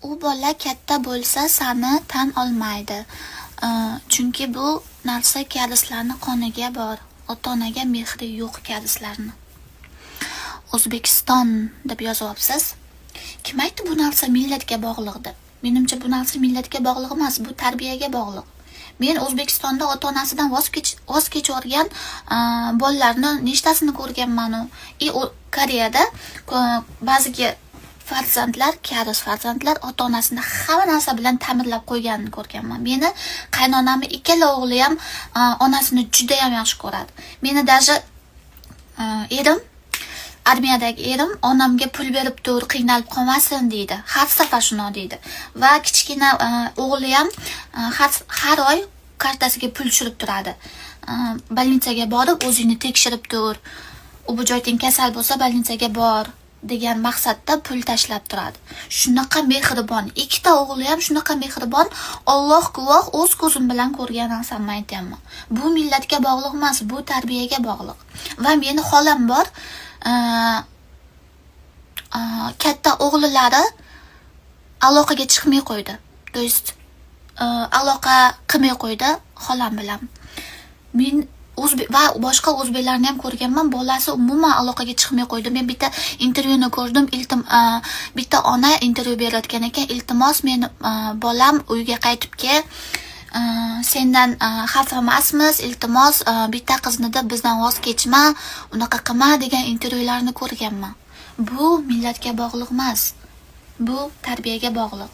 U bola katta bo'lsa, sani tan olmaydi. Chunki bu narsa koreyslarni qoniga bor. Ota onaga mehri yo'q koreyslarni. O'zbekiston deb yozyapsiz. Kim aytdi bu narsa millatga bog'liq deb? Menimcha, bu narsa millatga bog'liq emas, bu tarbiyaga bog'liq. Men O'zbekistonda ota onasidan voz kechib bolalarni nechtasini ko'rganmanu. И Koreyada ba'ziga farzandlar, koreys farzandlar ota onasini hamma narsa bilan ta'minlab qo'yganini ko'rganman. Meni qaynonamni ikkala o'g'li ham onasini judayam yaxshi ko'radi. Meni даже erim, armiyadagi erim "Onamga pul berib tur, qiynalib qolmasin", deydi. Har safar shuni deydi. Va kichkina o'g'li ham har oy kartasiga pul tushirib turadi. "Больница ga borib, o'zingni tekshirib tur. U bu joydan kasal bo'lsa, больница ga bor", degan maqsadda pul tashlab turadi. Shunaqa mehribon. Ikkita o'g'li ham shunaqa mehribon. Alloh guvoh, o'z ko'zim bilan ko'rgan narsamni aytyapman. Bu millatga bog'liq emas, bu tarbiyaga bog'liq. Va meni xolam bor. Katta o'g'illari aloqaga chiqmay qo'ydi. То есть aloqa qilmay qo'ydi xolam bilan. Men o'zbek va boshqa o'zbeklarni ham ko'rganman, bolasi umuman aloqaga chiqmay qo'ydi. Men bitta intervyuni ko'rdim, bitta ona intervyu berayotgan ekan: "Iltimos, meni bolam uyga qaytib kel, sendan xafa emasmiz, iltimos, bitta qizni deb bizdan voz kechma, unaqa qilma", degan intervyularni ko'rganman. Bu millatga bog'liq emas. Bu tarbiyaga bog'liq.